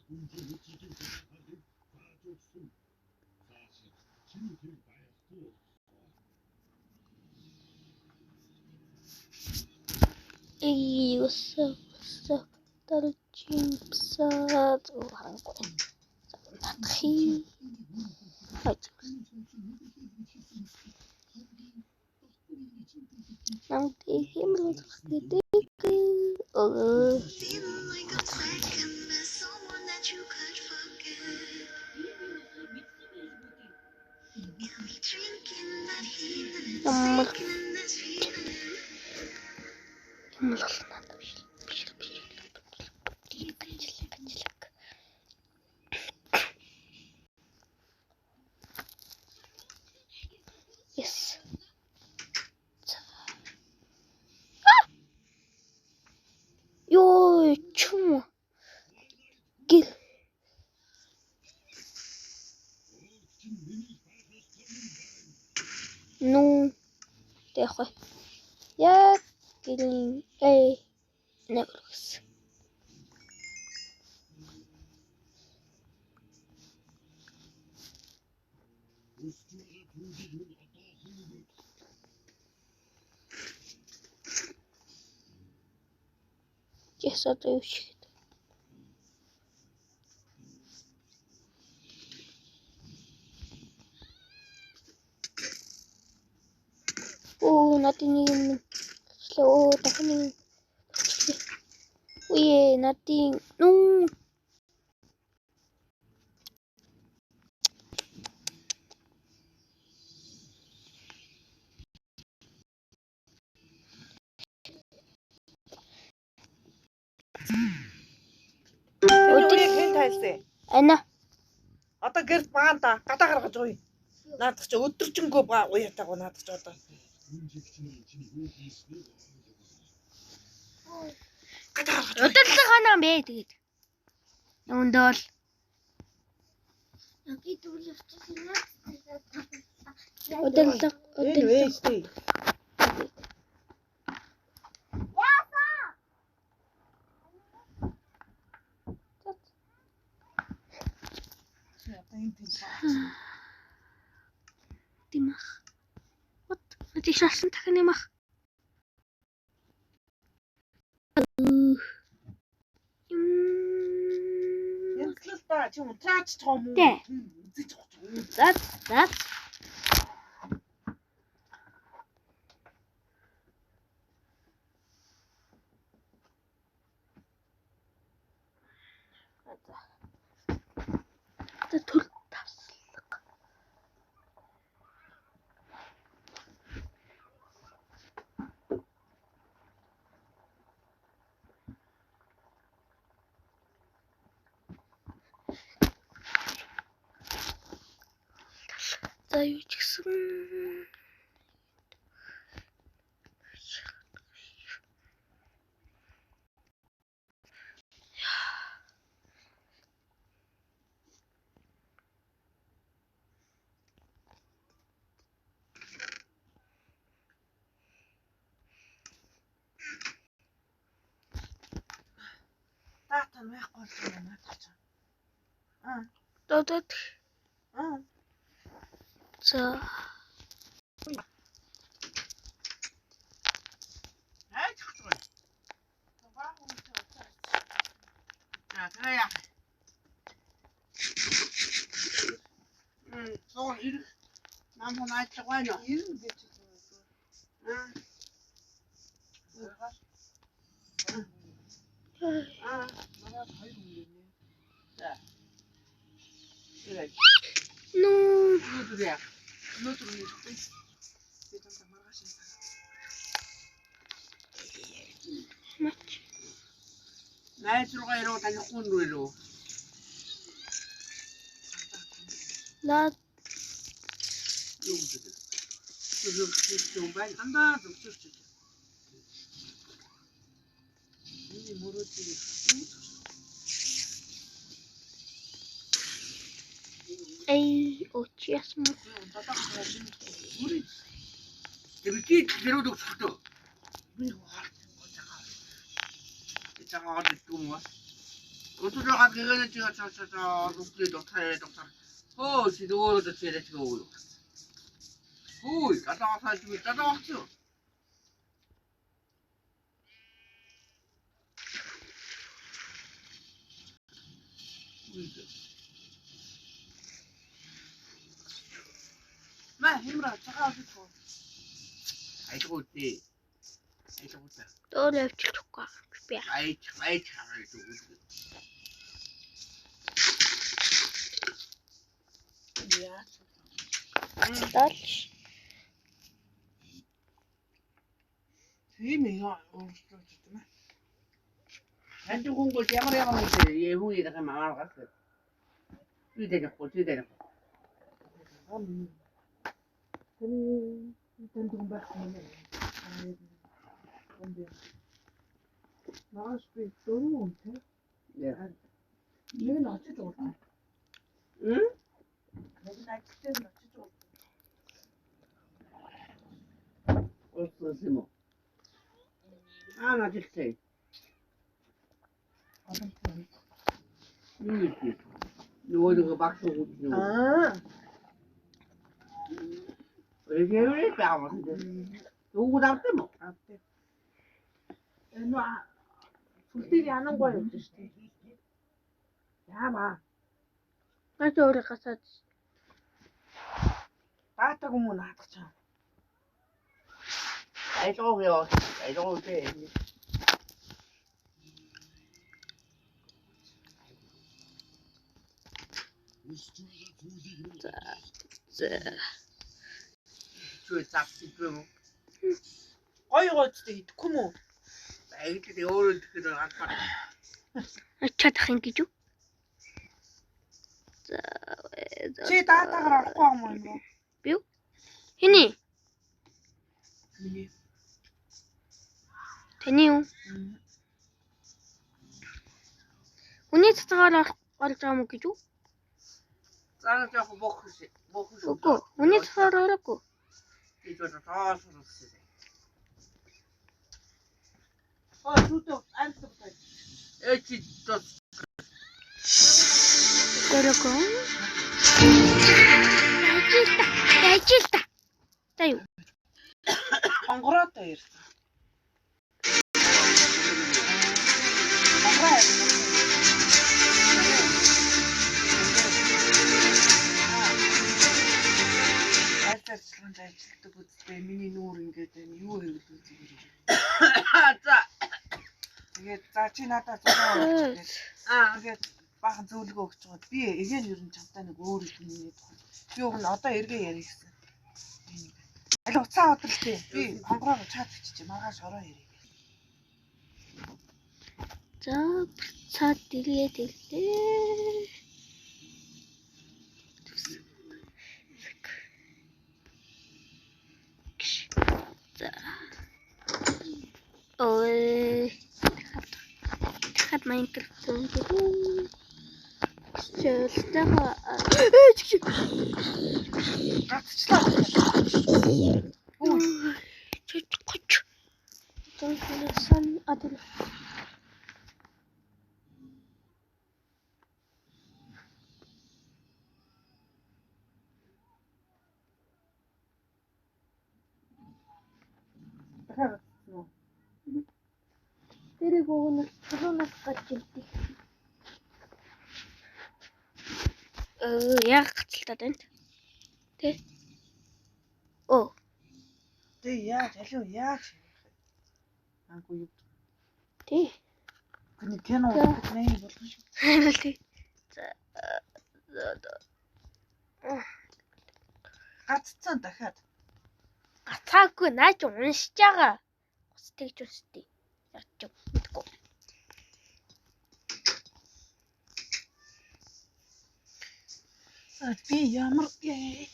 Эй, what's up, what's up? Даржин псаад харангүй. Татхи. Намд хэмрүү гэдэг. Өө. Ямар юм л надад биш биш биш. Ажил ажил. Yes. Йоо, чум. Гэр. Ну, тэг явах вэ? Яг гэрийн э нэг өргөс. Yes, одоо юу шиг. Оо, надын нэг юм болчлоо. Оо, дахин нэг болчлоо. Үе, надын нү. Өдөр хэн тайлсан? Ана. Одоо гэрт баан да гадаа гаргаж уй. Наадах чи өдөржингөө ба уятаагүй наадах чи одоо. Гадаа гаргаж. Ударлага ханаа юм бэ тэгээд. Юунд бол Ударлага Энэ ударлага. вэстэй. Одоо энэ тийм баа. Тийм ах. What? Надыг шалсан дахин юм ах. Юм. Янзлал та чи унтраач байгаа юм уу? Тэ. Үзэж байгаа юм. За за. За төл тавслаг. За юу ч гэсэн Дата нь байхгүй болсон юм наадах чи. Аа. додод Аа. за Айж өгч байгаа. Баа хүмүүс уцаа. За тэгээ яах. Зур ирэх нам хүн ажиллах байна уу? Ирнэ гэж байна. Аа. Маргааш хоёр хүн ирнэ. За. Тэгээд нүү өнөөдөр яах? Өнөөдөр ирэхгүй. Би дандаа маргааш юм. мач Найз руугаа ирүү танихгүй нь рүү ирүү. ла Юу гэдэг вэ? Зөвхөн юм байна. Дандаа зөвчөрч. Миний мөрөөдийг эй очиас мө Тэр гэрүүд өгсөлтөө. Би хоол Би цагаан хоол иддэг юм уу? Өдөр гэрээ чи чаа нүглээ дотор дотор. Хөө чи өөрөө яриач гоо. Хөөе, гадаа хаач би гадаа хаач. Маа хэмрээ цагаан авч уу. Айгуу тий. Айгуу та. Өөр явчихгүй би. Айч айч хараад үү. Яа. Гацлаа л. Тийм ээ өөрчлөлт юм аа. Танд хүн бол ямар ямар хүн хүн ярих юм амар гарах. Би танихгүй, би танихгүй. Таны танд хүн байхгүй юм аа. Юм бэ. Наас би дөрөв хүн те. Нэг нь очиж уулзсан. М? Нэг нь ажил дээр нь очиж уулзсан. Уулзсан юм уу? Аа, ажилтай. Олон хүн. Юу гэдэг? Нөгөө нэг багш уу юу? Аа. Эгэлээ байгаа юм. Юу давтсан юм уу? Авдаг. Энэ нөө сүлдээр янангуй явж штэ. Яамаа. Наач өөрөө гацаад. Даатаг юм уу наадах чам. Айгуу яа. Айгуу тий. За. Чи завтсан юм уу? Гой гойцтой идэхгүй юм уу? Айгуу өөрөө тэгэхээр ганцаар. Чадах юм гэж үү? За. Чи даатагаар орохгүй юм уу юм уу? Би юу? Хэний? Миний. Таны юу? Хүний цацгаар орж байгаа юм уу гэж үү? За яг бох бох. Үгүй. Хүний цацгаар ороогүй. Би зөв тоос болсон. Оо шүтээ амт бай. Э чи тос Ороогүй. Яаж л та. Яаж л та. За юу? Хонгороотой ирсэн. Хонгороо ирсэн. Аль ажиллагаанд ажилладаг үстэй миний нүүр ингээд байна. Юу хийвэл зүгээр юм. За. Тэгээд за чи надад зураг оруулж тэгээд Аа. тэгээд баахан зөвлөгөө өгч байгаа. Би эгээ нь ер нь чамтай нэг өөр юмны тухай. Би уг нь одоо эргээ ярих гэсэн. Аль уцаа өдрөлтөө би хонгороо чат биччихэ. Маргааш ороо ирээ. За буцаад дэргээд ирлээ. За. Ой. Дахиад Minecraft өнгөрөө. Чөлтөйгөө ээ чиг. Гацчлаа. Чич гоч. Тэнхлсэн адил. Дахиад гацсан уу? Тэрийг уг нь чулуунаас гарч ирдэг. Яг гацалтаад байна. Тэ? Оо, Тэ яаж алив яаж хийх вэ? Аагүй юу. тий. Гэний кино үзэх нэ болгон шүү. Харин тий. За. За. Гаццсан дахиад. Гацаагүй наач уншиж байгаа. Ус тэгж уншдээ. Яг ч мэдгүй. За би ямар